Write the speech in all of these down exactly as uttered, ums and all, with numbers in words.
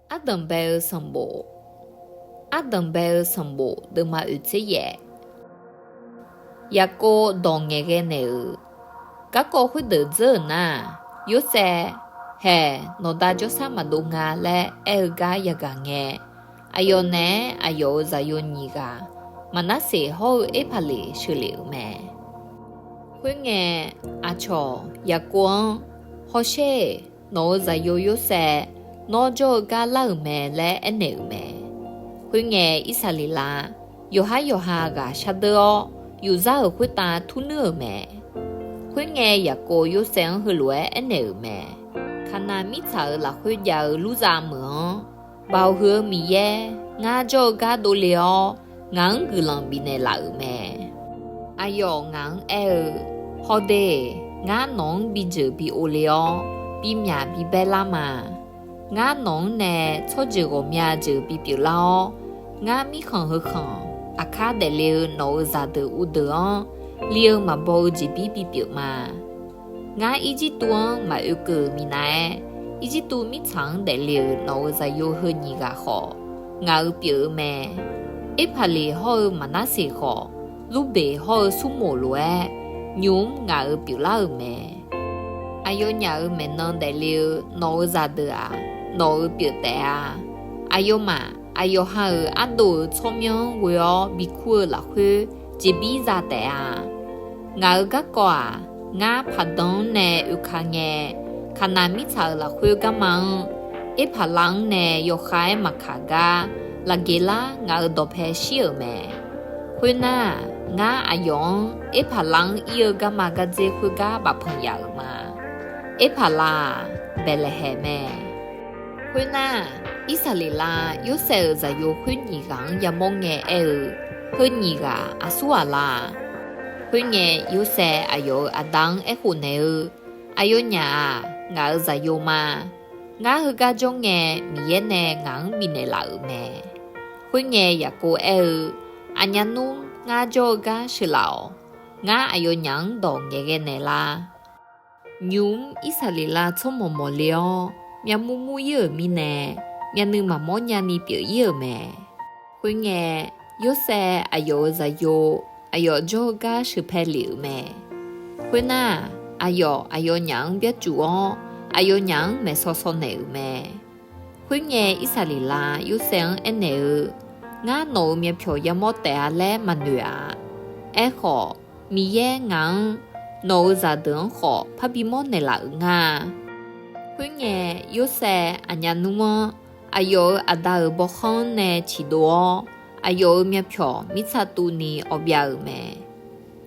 Ardanqbae-eu sanqbof. Ardanqbae-eu sanqbof deuvma oeq tser yaef. Yaqkov dawq ngaeqghae naeq-euq. Garkawv khoerdeuq dzeur-euq nar-aq, Yorsaev, haeq, nawqda jawrshar maqdov nga laer aer-eu gar yagaq ngae, aqyawf naeq-aer aqyawf-euq zaqyo nyiq ghaq, Maqnarseq hawr-eu Erpaqleq sheuqlef-euq mae. Khoerngae, aqcawq Yaqkov-anr, Hawsher-eq, nawq-euq zaqyo Yorsaev nawr jawr-eu gar lar-euq mae laer aernaeq-euq mae. Khoerngae, Irsaqleqlav yawqhar yawqha ghaq shardeur-awr, yufzar-euq khoertav turnuir-euq mae. Khoerngae, Yaqkov Yorsaev-anr heulof-aer aernaeq-euq mae. Kaqnaq mirtsaq-euq lafkhoer jav-eu Lurzav meuq-anr, Baoq huiq-eu Miqyaer, ngar jawr-eu gar dovle-awr, ngaq-anr guiqlanq bifnaeq laf-euq mae. Aqyawf ngaq-anr aer-eu, Hawde-eq, ngar nawq-anr bijeuq bi ovle-awr, bimyaq bibaer lar ma. Ngar nawq-anr nae tsawrjeuq ghawqmya jeuq bipyeuf lar-awr, ngar mirkhanq heu khanq aqkar daefle-eu nawq-euq zaqdeuq uvdeuq-anr, li-eu maqbaw-eu jeqbir bipyeuf ma. Ngar Irjirtuv-anr maqoe keuv-euq minav-aer, Irjirtuv mirtsaq-anr daefle-euq nawq-euq zaqyo heu nyiq ghaq khawf, ngaq-euq pyeuf-eu mae. Erpaqleq hawr-eu Maqnarseq khawf, Lurbeq hawr-eu Surmoq lof-aer, nymq-mr ngaq-euq pyeuflar-euq mae. Aqyawfnyaf-euq maeqnan daefle-eu nawq-euq zaqdeuq-aq, nawq-euq pyeuf taef-a. Aqyawfmaf aqyawf ha-euq ardov-euq tsawrmyanr-anr ghoe-awr bikur-eu lafkhoer jeqbir za taef-a. Ngaq-euq garkawv-aq, ngar paqdan-anr nae oeka ngae, Kaqnaq mirtsaq-euq lafkhoer garma-anr, Erpaqlav-anr nae yawkhav-aer maqkaq gar, Laqgeqlar ngaq-euq dawqpae shir-euq mae. Khoernar, ngar aqyawf-anr Erpaqlav-anr ir-eu garma gardzer khoergar bafpanq yaf-euq ma. Erpaqlav-aq, Baeqlaeqhaeq mae. Khoernar, Irsaqleqlav Yorsaev-euq zaqyo khoer nyiq ghaq-anr yamawr ngae aer-eu, Heu nyiq ghaq aqsur ghaq la? Khoerngae, Yorsaev aqyawf-euq aqda-anr aerkhof naeq-eu, Aqyawfnyaf-aq, ngaq-euq zaqyo ma. Ngar heugar jawr ngae, Miqyaer nae ngaq-anr bifnaeq laf-euq mae. Khoerngae, Yaqkov aer-eu, Aqnyaf nmr ngar jawr-eu gar sheuqlaf-awq. Ngar aqyawfnyaf-anr dawq ngaeqghae naeq lar. Nymq-mr Irsaqleqlav tsawrmawq mawqle-awr, myavmur mur ir-euq mirnae, myavnuiv maqmawr nyani pyeuf ir-euq mae. Khoerngae, Yorsaev aqyawf-euq zaqyo, aqyawf jawr-eu gar sheuqpae lef-euq mae. Khoernar, aqyawf aqyawfnyaf-anr byarcuf-awr, aqyawfnyaf-anr maeqsaw saw naeq-euq mae. Khoerngae, Irsaqleqlav Yorsaev-anr aernaeq-eu, Ngar nawq-euq myavpyawq yamawr taef-a laer maqnoeq-a. Aerkhawf, Miqyaer ngaq-anr, nawq-euq zaqdeuq-anr khawf parbi mawr naeqlaf-euq nga. Khoerngae, Yorsaev aqnyaf nmr-anr aqyawf-euq aqda-euq bawrkhanr-anr nae ciqdov-awr, aqyawf-euq myavpyawq mirtsa tuvni awbyav-euq mae.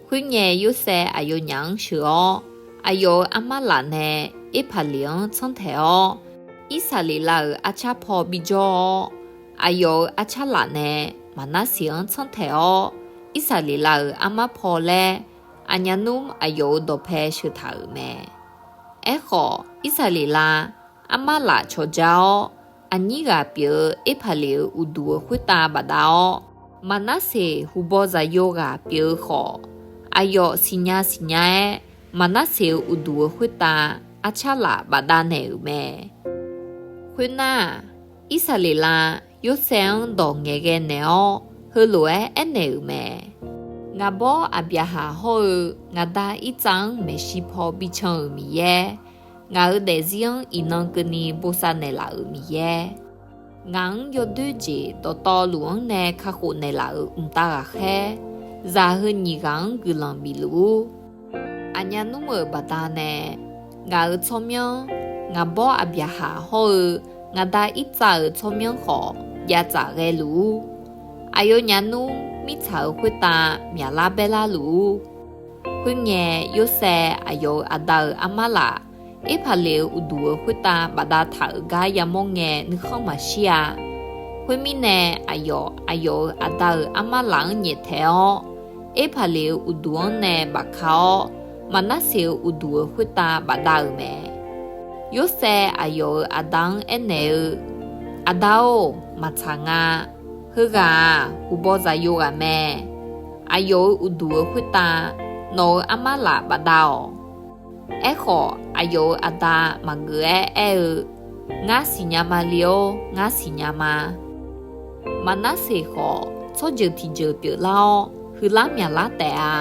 Khoerngae, Yorsaev aqyawfnyaf-anr sheuq-awr, aqyawf-euq armar laf nae Erpaqleq-anr tsanr taeq-awr, Irsaqleqlav-euq arcar paw bijawr-awr, aqyawf-euq arcar laf nae Maqnarseq-anr tsanr taeq-awr, Irsaqleqlav-euq armar paw laer aqnyaf nmr aqyawf-euq dawqpae sheuq taq-euq mae. Aerkhawf, Irsaqleqlav armar laf cawqja-awr, aqnyir ghaq pyeuf-eu Erpaqleq-euq uqduq-euq khoertav bafdav-awr, Maqnarseq huqbaw zaqyo ghaq pyeuf-eu khawf, aqyawf siqnya siqnya-aer Maqnarseq-euq uqduq-euq khoertav arcar laf bafdav naeq-euq mae. Khoernar, Irsaqleqlav Yorsaev-anr dawq ngaeqghae naeq-awr, heulof-aer aernaeq-euq mae. Ngaq bawr Aqbyaqhaq hawr-eu ngaq da Irtsav-anr maeqshi paw bican-euq Miqyaer, ngaq-euq daefzir-anr iqnan keuvni bosav naeqlaf-euq Miqyaer, ngaq-anr yawdoer jeq dawqtawvluf-anr nae kakhof naeqlaf-euq mqtav ghaqkhaer, zaq heu nyiq ghaq-anr guiqlanq bifluf-ur. Aqnyaf nmr-euq baqdanae, ngaq-euq tsawrmyanr, ngaq bawr Aqbyaqhaq hawr-eu ngaq da Irtsav-euq tsawrmyanr khawf javtsaf ghaeluf-ur. Aqyawfnyaf nmr mirtsaq-euq khoertav myaqlar baerlar luf-ur. Khoerngae, Yorsaev aqyawf-euq aqda-euq armar laf, Erpaqleq-euq uqduq-euq khoertav bafdav taq-euq gar yamawr ngae nuikhanr maqshir-a. Khoermirnae, aqyawf aqyawf-euq aqda-euq armar laf-anr nyaeftaeq-awr, Erpaqleq-euq uqduq-anr nae bafka-awr, Maqnarseq-euq uqduq-euq khoertav bafdav-euq mae. Yorsaev aqyawf-euq aqda-anr aernaeq-eu, Aqda-or, maqtsaq nga. Heughaq-aq, huqbaw zaqyo ghaq mae. Aqyawf-euq uqduq-euq khoertav nawq-euq armar laf bafdav-awq. Aerkhawf, aqyawf-euq aqda maqgeuf-aer aer-eu, Ngar siqnya ma le-or, ngar siqnya ma. Maqnarseq khawf, tsawrjeuq tiqjeuq pyeuflar-awr, huiqlar myaqlar taef-a.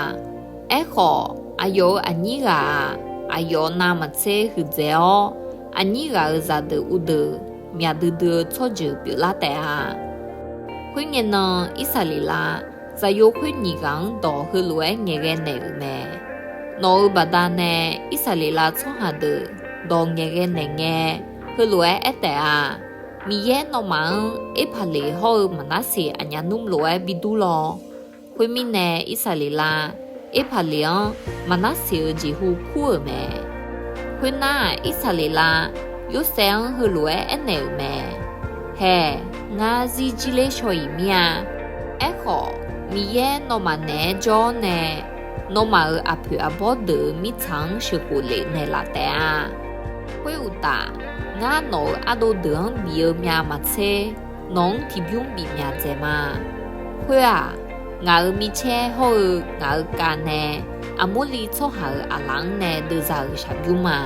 Aerkhawf, aqyawf-euq aqnyir ghaq-aq, aqyawf navmaqtser huiqdzaeq-awr, aqnyir ghaq-euq zaqdeuq uvdeuq myaq duidui-eu tsawrjeuq pyeuflar taef-a. Khoerngae nan, Irsaqleqlav, zaqyo khoer nyiq ghaq-anr dawq heulof-aer ngaeqghae naeq-euq mae. Nawq-euq baqdanae Irsaqleqlav tsawrhaq deuq dawq ngaeqghae naeqngae, heulof-aer aer taef-a. Miqyaer nawmaf-anr Erpaqleq hawr-eu Maqnarseq aqnyaf nmr lof-aer bidur law. Khoermirnae, Irsaqleqlav Erpaqleq-anr Maqnarseq-euq jeqhu kur-euq mae. Khoernar, Irsaqleqlav Yorsaev-anr heulof-aer aernaeq-euq mae. Haeq, ngar zirjir ler shaw-iq mir-a. Aerkhawf, Miqyaer nawmaf naeq-aer jawr-awr nae, nawmaf-euq aqpoeq aqbawr deuq-euq mirtsaq-anr sheuqkhof lef naeqlaf taef-a. Khoeruqtaf, ngar nawq-euq ardov deuq-anr bif-eu myav maqtser, nawq-anr tiqbymr bif myaq dzaeq ma. Khoer-aq, ngaq-euq micaer hawr-eu ngaq-euq kav nae Aqmurliv tsawrhaq-euq aqlaf-anr nae deuvzaq-euq shaqbymr ma.